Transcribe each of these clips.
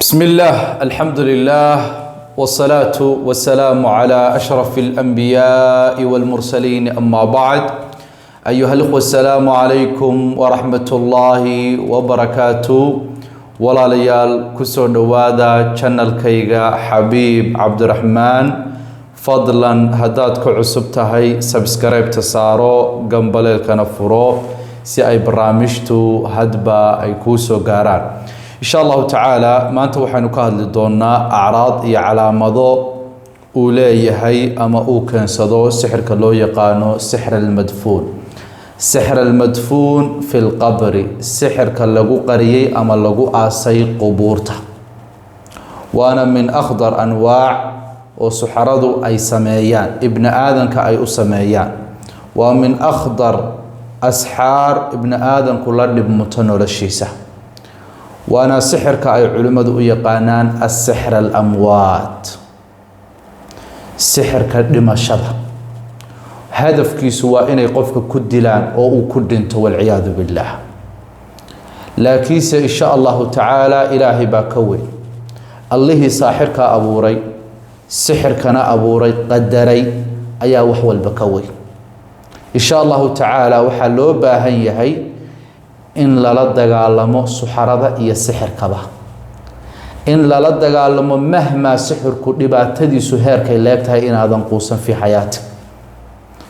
بسم الله، الحمد لله، والصلاة والسلام على أشرف الأنبياء والمرسلين، أما بعد، أيها الأخوة، السلام عليكم ورحمة الله وبركاته. Walaalayaal, kusoo dhowaada channelkayga Xabiib Cabdiraxmaan. Fadlan, haddaad ku cusub tahay, subscribe-ta saaro, gambaleelkana furo si ay barnaamijtu hadba ay kuu soo gaaraan, insha Allahu tacaala. Maanta waxaynu ka hadli doonaa acraad iyo calaamado uu leeyahay ama uu keensado sixirka loo yaqaano sixr almadfuun, sixr almadfuun fi lqabri, sixirka lagu qariyey ama lagu aasay qubuurta. Waana min akhdar anwaac oo suxaradu ay sameeyaan, ibni aadanka ay u sameeyaan. Waa min akhdar asxaar ibni aadanku la dhibmuto noloshiisa. Waana sixirka ay culimmadu u yaqaanaan asixr alamwaat, sixirka dhimashada. Hadafkiisu waa inay qofka ku dilaan oo uu ku dhinto, walciyaadu billaah. Laakiinse, insha Allahu tacaala, Ilaahay baa ka weyn. Allihii saaxirkaa abuuray, sixirkana abuuray, qadaray, ayaa wax walba ka weyn, insha Allahu tacaala. Waxaa loo baahan yahay in lala dagaalamo suxarada iyo sixirkaba, in lala dagaalamo mahmaa sixirku dhibaatadiisu heerkay leegtahay, inaadan quusan fii xayaatik,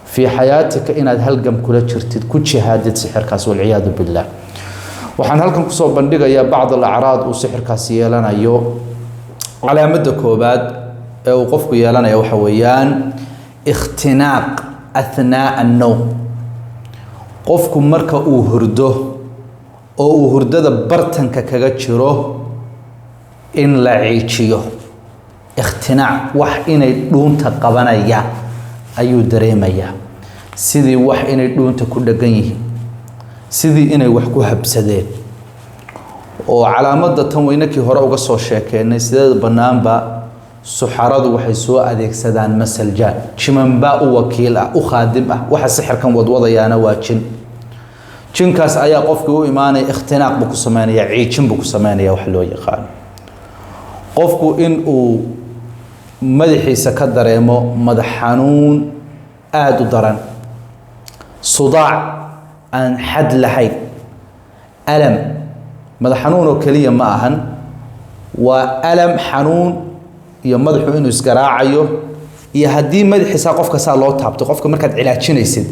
fii xayaatika, inaad halgam kula jirtid, ku jihaadid sixirkaas, walciyaadu billaah. Waxaan halkan kusoo bandhigayaa bacd alacraad uu sixirkaasi yeelanayo. Calaamada koobaad ee uu qofku yeelanaya waxa weeyaan ikhtinaaq athnaa annowm. Qofku marka uu hurdo oo uu hurdada bartanka kaga jiro in la ciijiyo, ikhtinaaq, wax inay dhuunta qabanayaan ayuu dareemayaa, sidii wax inay dhuunta ku dhegan yihiin, sidii inay wax ku habsadeen. Oo calaamada tan weynakii hore uga soo sheekeynay. Sideeda banaanba suxaradu waxay soo adeegsadaan masaljaan, jimanbaa u wakiil ah, u khaadim ah. Waxa sixirkan wadwadayaana waa jin. Jinkaas ayaa qofkii u imaanaya, ikhtinaaq buu ku sameynaya, ciijin buu ku sameynaya. Wax loo yaqaano qofku in uu madaxiisa ka dareemo madax xanuun aada u daran, sudaac aan xad lahayn, alam. Madax xanuun oo keliya ma ahan, waa alam, xanuun iyo madaxu inuu isgaraacayo. Iyo haddii madaxiisa qofka saa loo taabto, qofka markaad cilaajinaysid,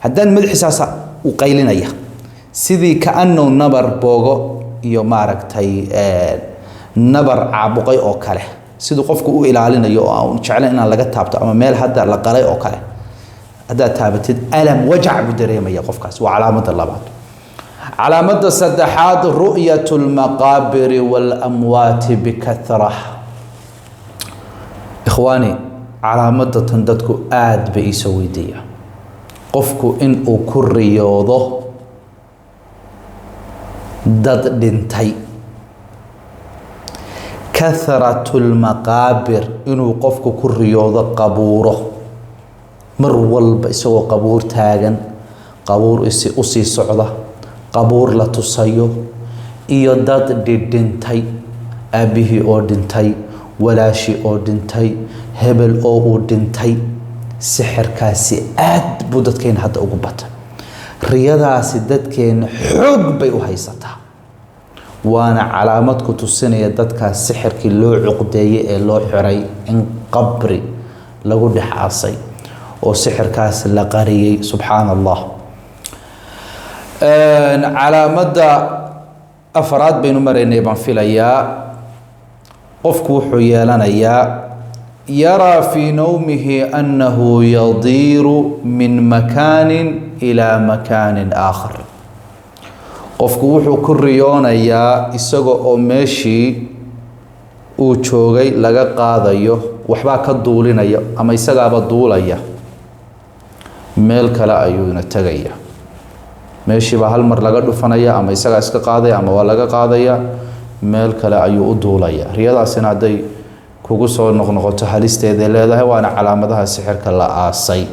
haddaan madaxiisaasa uu qaylinaya, sidii kaanow nabar boogo iyo maaragtay nabar caabuqay oo kale, siduu qofku u ilaalinayo oo aan jeclayn inaan laga taabto, ama meel hadda la qalay oo kale haddaad taabatid, alam, wajac buu dareemaya qofkaas. Waa calaamada labaad. Calaamada saddexaad, ru'yat lmaqaabiri walamwaati bikathra. Ikhwaani, calaamada tan dadku aada bay iisoo weydiiyaa. Qofku in uu ku riyoodo dad dhintay, kathratu lmaqaabir, inuu qofku ku riyoodo qabuuro mar walba, isagoo qabuur taagan, qabuur usii socda, qabuur la tusayo, iyo dad dhidhintay, aabbihii oo dhintay, walaashii oo dhintay, hebel oo uu dhintay. Sixirkaasi aad buu dadkeena hadda ugu batay. Riyadaasi dadkeena xoog bay u haysataa, waana calaamad ku tusinaya dadkaas sixirkii loo cuqdeeyey ee loo xiray in qabri lagu dhex aasay oo sixirkaas la qariyey. Subxaana Allah. Calaamadda afaraad baynu maraynay baan filayaa. Qofku wuxuu yeelanayaa yaraa fii nawmihi annahu yadiiru min makaanin ilaa makaanin aakhar. Qofku wuxuu ku riyoonayaa isaga oo meeshii uu joogay laga qaadayo, waxbaa ka duulinaya ama isagaaba duulaya, meel kale ayuuna tegaya. Meeshiibaa hal mar laga dhufanaya, ama isagaa iska qaadaya ama waa laga qaadaya, meel kale ayuu u duulaya. Riyadaasina hadday kugu soo noqnoqoto, halisteeday leedahay, waana calaamadaha sixirka la aasay.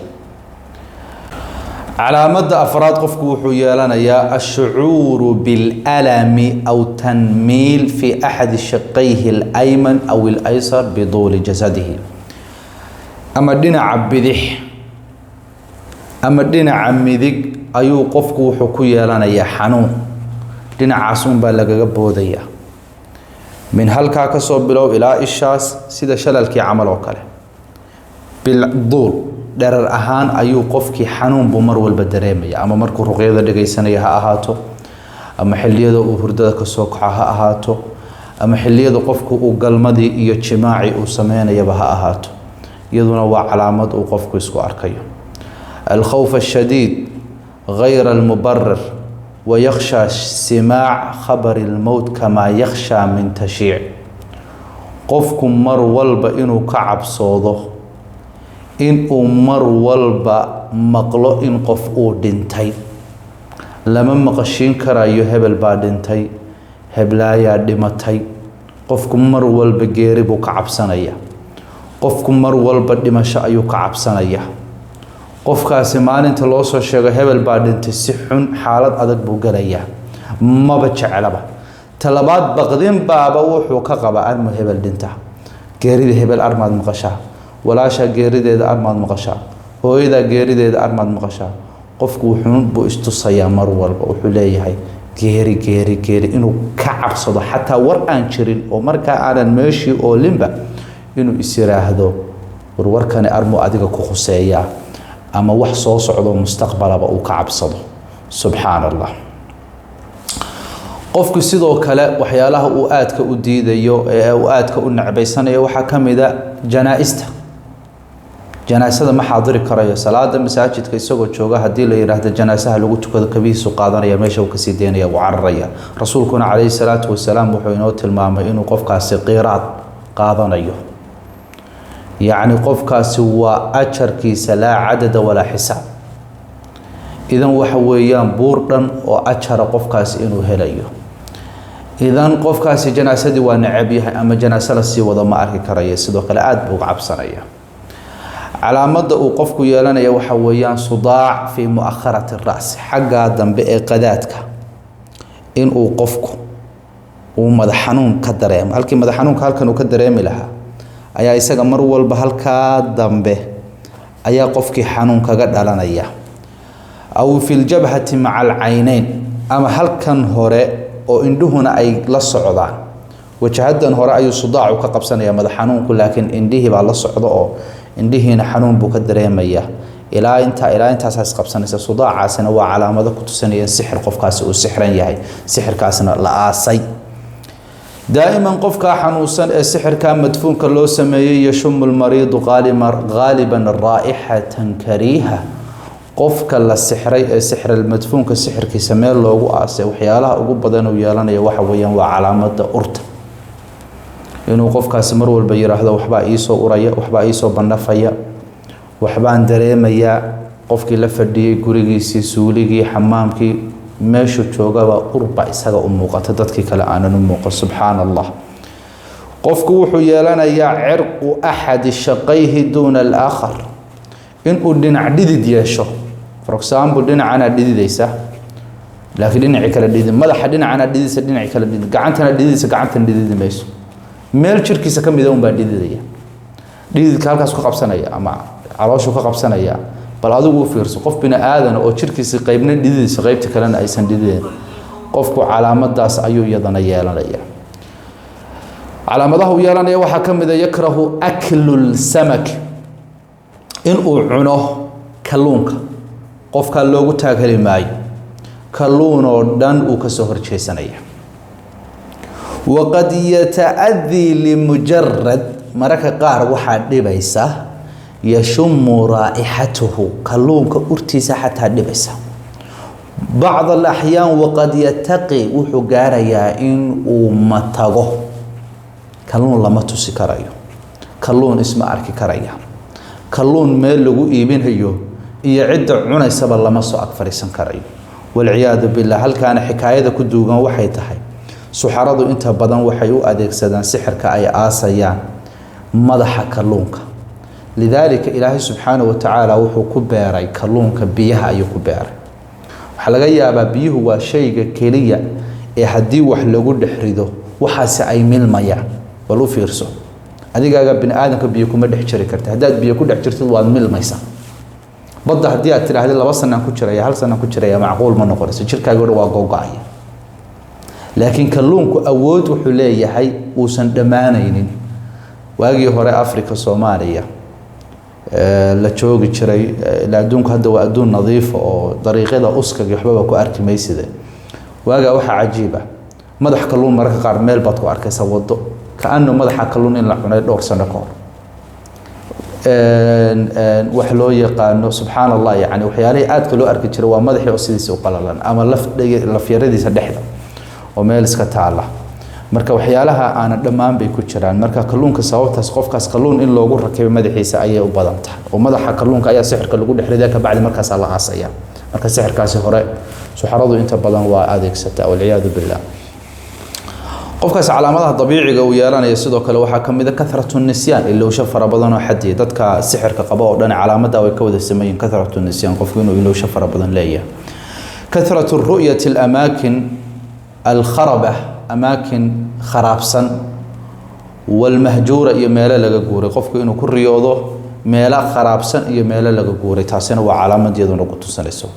Calaamadda afraad, qofku wuxuu yeelanayaa ashucuuru biاlalami aw tanmiil fi axadi shaqayhi alayman aw alaysar biduuli jasadihi, ama dhinaca bidix ama dhinaca midig ayuu qofku wuxuu ku yeelanayaa xanuun. Dhinacaas unbaa lagaga boodaya, min halkaa ka soo bilow ilaa ishaas, sida shalalkii camal oo kale. Bilduul, dherer ahaan ayuu qofkii xanuun buu mar walba dareemaya, ama markuu ruqyada dhegaysanaya ha ahaato, ama xilliyada uu hurdada kasoo kaco ha ahaato, ama xilliyada qofku uu galmadii iyo jimaacii uu sameynayaba ha ahaato. Iyaduna waa calaamad uu qofku isku arkayo. Alkhawf ashadiid gayr almubarir, wayakhshaa simaac khabari lmowt kamaa yakhshaa min tashiic. Qofku mar walba inuu ka cabsoodo inuu mar walba maqlo in qof uu dhintay. Lama maqashiin karayo hebel baa dhintay, heblaayaa dhimatay. Qofku mar walba geeri buu ka cabsanaya, qofku mar walba dhimasho ayuu ka cabsanaya. Qofkaasi maalinta loo soo sheego hebel baa dhintay, si xun xaalad adag buu gelayaa, maba jeclaba. Talabaad, baqdin baaba wuxuu ka qabaa armu hebel dhinta, geerida hebel armaad maqashaa, walaashaa geerideeda armaad maqashaa, hooyadaa geerideeda armaad maqashaa. Qofku wuxuun buu istusayaa mar walba, wuxuu leeyahay geeri, geeri, geeri, inuu ka cabsado xataa war aan jirin oo markaa aanan meeshii oolinba, inuu is yiraahdo warwarkani armuu adiga ku khuseeyaa, ama wax soo socdo mustaqbalaba uu ka cabsado. Subxaan Allah. Qofku sidoo kale waxyaalaha uu aadka u diidayo ee uu aadka u necbaysanayo waxaa ka mid a janaa-ista. Janaasada ma xaadiri karayo. Salaada masaajidka isagoo jooga haddii la yidhaahdo janaasaha lagu tukado, kabihiisu qaadanaya, meesha uu kasii deynaya, uu cararaya. Rasuulkuna calayhi salaatu wasalaam wuxuu inoo tilmaamay inuu qofkaasi qiraad qaadanayo, yacni qofkaasi waa ajarkiisa laa cadada walaa xisaab. Idan waxa weeyaan buur dhan oo ajara qofkaasi inuu helayo. Idan qofkaasi janaasadii waa necab yahay, ama janaaso la sii wado ma arki karayo. Sidoo kale aada buu uga cabsanaya. Calaamadda uu qofku yeelanaya waxa weeyaan sudaac fii mu'akharati ra'si, xaggaa dambe ee qadaadka inuu qofku uu madax xanuun ka dareemo. Halkii madax xanuunka halkan uu ka dareemi lahaa ayaa isaga mar walba halkaa dambe ayaa qofkii xanuun kaga dhalanaya. Aw fi ljabhati maca alcayneyn, ama halkan hore oo indhuhuna ay la socdaan. Wajahadan hore ayuu sudaacu ka qabsanaya, madax xanuunku, laakiin indhihii baa la socda oo indhihiina xanuun buu ka dareemaya. Ilaa intaa, ilaa intaasaa isqabsanaysa. Sudaacaasina waa calaamado ku tusinaya in sixir qofkaasi uu sixran yahay, sixirkaasna la aasay. Daa'iman qofkaa xanuunsan ee sixirkaa madfuunka loo sameeyey, yashumu lmariidu qaaliban raa'ixatan kariiha. Qofka la sixray ee sixralmadfuunka sixirkiisa meel loogu aasay, waxyaalaha ugu badan uu yeelanaya waxa weeyaan waa calaamada urta, inuu qofkaasi mar walba yiraahdo waxbaa iisoo uraya, waxbaa iisoo bandhafaya, waxbaan dareemayaa. Qofkii la fadhiyey gurigiisii, suuligii, xamaamkii, meeshuu joogaba urba isaga u muuqata, dadkii kale aanan u muuqan. Subxaana Allah. Qofku wuxuu yeelanayaa cirqu axadi shaqayhi duuna alaakhar, inuu dhinac dhidid yeesho. For example, dhinacana dhididaysa laakiin dhinaci kale dhidid, madaxa dhinacana dhididaysa, dhinaci kale dhidid, gacantana dhididaysa, gacantana dhididi mayso. Meel jirkiisa ka mida unbaa dhididaya, dhididka halkaas ku qabsanaya ama calooshu ka qabsanaya. Bal adigu u fiirso qof bini aadana oo jirkiisa qeybna dhididaysa, qeybta kalena aysan dhididayn. Qofku calaamadaas ayuu iyadana yeelanaya. Calaamadaha uu yeelanaya waxaa ka mid a yakrahu aklu lsamak, inuu cuno kalluunka. Qofkaa loogu taagheli maayo, kalluun oo dhan uu kasoo horjeesanaya. Waqad yata-adii limujarad, mararka qaar waxaa dhibaysa yashumu raa'ixatuhu, kalluunka urtiisa xataa dhibaysa bacd alaxyaan. Waqad yataqi, wuxuu gaarayaa in uu matago. Kalluun lama tusi karayo, kalluun isma arki karaya, kalluun meel lagu iibinayo iyo cidda cunaysaba lama soo ag fadhiisan karayo, walciyaadu billah. Halkaana xikaayada ku duugan waxay tahay suxaradu inta badan waxay u adeegsadaan sixirka ay aasayaan madaxa kalluunka. Lidaalika Ilaahay subxaana wa tacaala wuxuu ku beeray kalluunka biyaha ayuu ku beeray. Waxaa laga yaabaa biyuhu waa shayga keliya ee haddii wax lagu dhex rido waxaase ay milmayaan. Bal u fiirso, adigaaga bini aadamka biyo kuma dhex jiri karta. Haddaad biyo ku dhex jirtid, waad milmaysaa. Badda haddii aad tidhaahdi 2 sanaan ku jiraya, 1 sanaan ku jiraya, macquul ma noqonayso, jirkaaga o dhan waa googo-aya. Laakiin kalluunku awood wuxuu leeyahay uusan dhammaanaynin. Waagii hore Africa, Soomaaliya la joogi jiray, ila adduunku hadda waa adduun nadiifa oo dariiqyada uskagi waxbaba ku arki mayside. Waagaa waxaa cajiib ah madax kalluun mararka qaar meel baad ku arkaysaa waddo, ka-ano madaxa kalluun in la cunay dhowr sano ka hor. Wax loo yaqaano, subxaan Allah, yani waxyaalihii aadka loo arki jiray waa madaxii oo sidiisa u qalalan ama laf lafyaradiisa dhexda oo meel iska taala. Marka waxyaalaha aanan dhammaan bay ku jiraan. Marka kalluunka sababtaas qofkaas kalluun in loogu rakibay madaxiisa ayay u badan tahay, oo madaxa kalluunka ayaa sixirka lagu dhex ridaa, kabacdi markaasaa la aasaya. Marka sixirkaasi hore suxaradu inta badan waa adeegsataa, walciyaadu billah. Qofkaas calaamadaha dabiiciga uu yeelanaya sidoo kale waxaa ka mid a kathratu nisyaan, ilowsho fara badan oo xadiya. Dadka sixirka qaba oo dhan calaamada way ka wada sameeyeen, kathratu nisyaan, qofku inuu ilowsho fara badan leeyahay. Kathratu ru'yati alamaakin alkharaba, amaakin kharaabsan, walmahjuura, iyo meelo laga guuray. Qofku inuu ku riyoodo meelo kharaabsan iyo meelo laga guuray, taasina waa calaamad iyaduna ku tusinayso.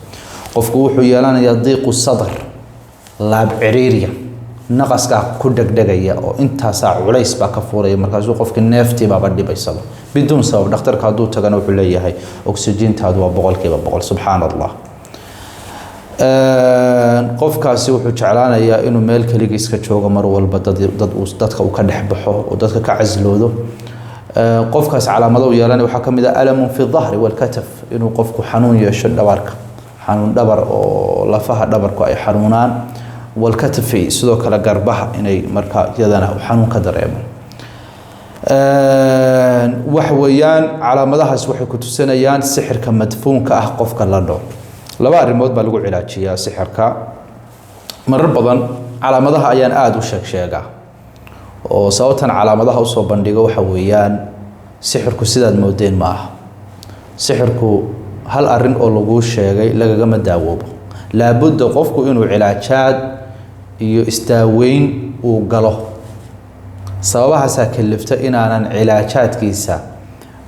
Qofku wuxuu yeelanayaa diiqu sadr, laab ciriiriya, naqaskaa ku dhegdhegaya oo intaasaa culays baa ka fuuraya. Markaasuu qofki neeftiibaaba dhibaysaba biduun sabab. Dhakhtarka hadduu tagana wuxuu leeyahay oksijiintaadu waa 100%. Subxaan Allah. Qofkaasi wuxuu jeclaanayaa inuu meel keligiis ka joogo mar walba, dad dad dadka uu ka dhex baxo oo dadka ka casloodo. Qofkaas calaamado uu yeelanaya waxaa ka mid ah alamun fi dahri walkataf, inuu qofku xanuun yeesho dhabarka, xanuun dhabar oo lafaha dhabarku ay xanuunaan, walkatfi, sidoo kale garbaha inay markaa iyadana xanuun ka dareemo. Wax weeyaan calaamadahaas waxay ku tusinayaan sixirka madfuunka ah qofka la nool. Laba arrimood baa lagu cilaajiyaa sixirka. Marar badan calaamadaha ayaan aada u sheeg sheegaa, oo sababtan calaamadaha usoo bandhigo waxa weeyaan sixirku sidaad moodeen ma aha. Sixirku hal arrin oo laguu sheegay lagagama daawoobo. Laabudda qofku inuu cilaajaad iyo isdaaweyn uu galo. Sababahaasaa kalifta inaanan cilaajaadkiisa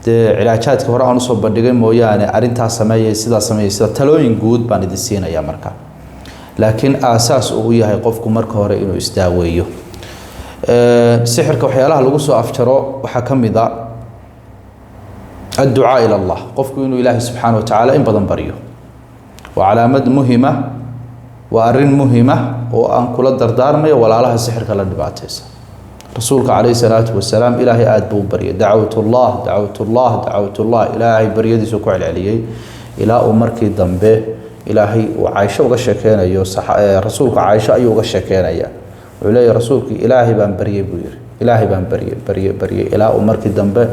dee cilaajaadkii hore aan usoo bandhigay mooyaane, arrintaas sameeyay, sidaa sameeyay, sida talooyin guud baan idin siinayaa marka, laakiin aasaas uu u yahay qofku marka hore inuu isdaaweeyo. Sixirka waxyaalaha lagu soo afjaro waxaa ka mid a adducaa ila Allah, qofku inuu Ilaahay subxaana wa tacaala in badan baryo. Waa calaamad muhima, waa arrin muhima oo aan kula dardaarmayo walaalaha sixirka la dhibaateysa. Rasuulka calayhi salaatu wasalaam Ilaahay aada buu u baryay: dacwat llah, dacwat llah, dacwat llah. Ilaahay baryadiisu ku celceliyey ilaa uu markii dambe Ilaahay uu Caaisho uga sheekeynayo. Rasuulku Caaisho ayuu uga sheekeynaya. Wuxuu leeyahy rasuulkii Ilaahay baan baryay buu yihi, Ilaahay baan baryay, baryay, baryay ilaa uu markii dambe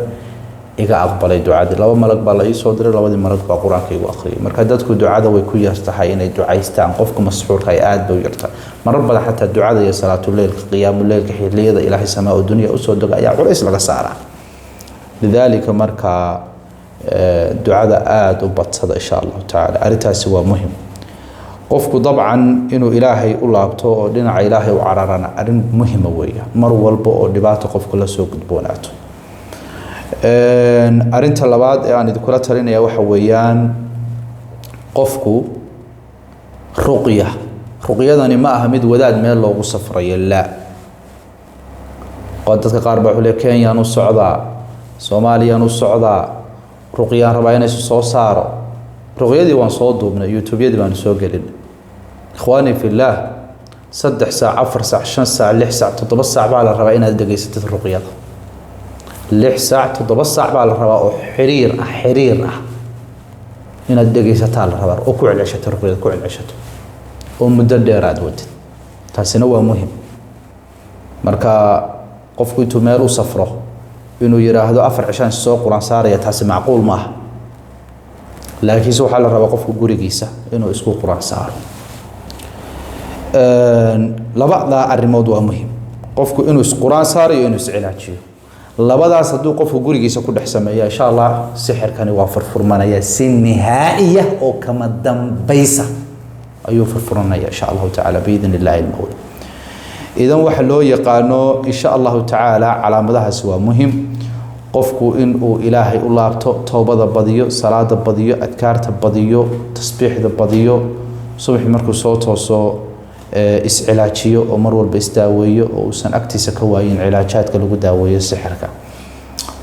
iga aqbalay ducadii. Laba malag baa la ii soo diray, labadii malag baa Qur-aanka igu akhriyay. Marka dadku ducada way ku yar tahay inay ducaystaan. Qofka masxuurka ay aada bay u yartahay marar badan. Xataa ducada iyo salaatuleylka, qiyaamuleylka, xiliyada Ilaahay samaa oo dunya usoo dego ayaa culays laga saaraa. Lidaalika markaa ducada aada u badsada, insha Allahu tacaala. Arrintaasi waa muhim. Qofku dabcan inuu Ilaahay u laabto oo dhinaca Ilaahay u cararana arrin muhima weeya mar walba oo dhibaato qofku la soo gudboonaato. Arrinta labaad ee aan idinkula talinaya waxa weeyaan qofku ruqya. Ruqyadani ma aha mid wadaad meel loogu safrayo. Laa, dadka qaar baa wuxuu le Kenyaan u socdaa, Soomaaliyaan u socdaa, ruqyaan rabaa inay soo saaro. Ruqyadii waan soo duubnay, YouTubeyadii baanu soo gelin. Ikhwaani fillaah, 3 saac, 4 saac, 5 saac, 6 saac, 7 saac baa la rabaa inaad dhegaysatid ruqyada. 6 saac, 7 saac baa la rabaa oo xiriir ah, xiriir ah inaad dhegaysataa la rabaa, oo ku celceshato ruqyada, ku celceshato oo muddo dheer aad wadid. Taasina waa muhim. Marka qofku intuu meel u safro inuu yidhaahdo 4 cishaan soo Qur-aan saaraya, taasi macquul ma aha. Laakiinse waxaa la rabaa qofku gurigiisa inuu isku Qur-aan saaro. Labadaa arrimood waa muhim: qofku inuu isqur-aan saaro iyo inuu iscilaajiyo. Labadaas hadduu qofku gurigiisa ku dhex sameeya, insha Allah sixirkani waa furfurmanaya si nihaa'iya oo kama dambaysa ayuu furfuranaya, insha Allahu tacaala, biidn illahi almawla. Idan waxa loo yaqaano, insha Allahu tacaala, calaamadahaasi waa muhim. Qofku in uu Ilaahay u laabto, toobada badiyo, salaada badiyo, adkaarta badiyo, tasbiixda badiyo, subaxi markuu soo tooso iscilaajiyo oo mar walba isdaaweeyo oo uusan agtiisa ka waayin cilaajaadka lagu daaweeyo sixirka.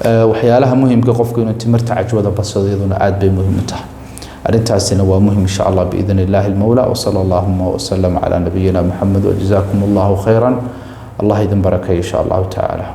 Waxyaalaha muhimka, qofku inuu timirta cajwada badsado, iyaduna aada bay muhim u tahay. Arrintaasina waa muhim, insha Allah, biidn illahi almawla. Wasala allahuma wasalam calaa nabiyina Maxamed, wajazaakum Allahu khayran. Allah idin barakeeyo, insha Allahu tacaala.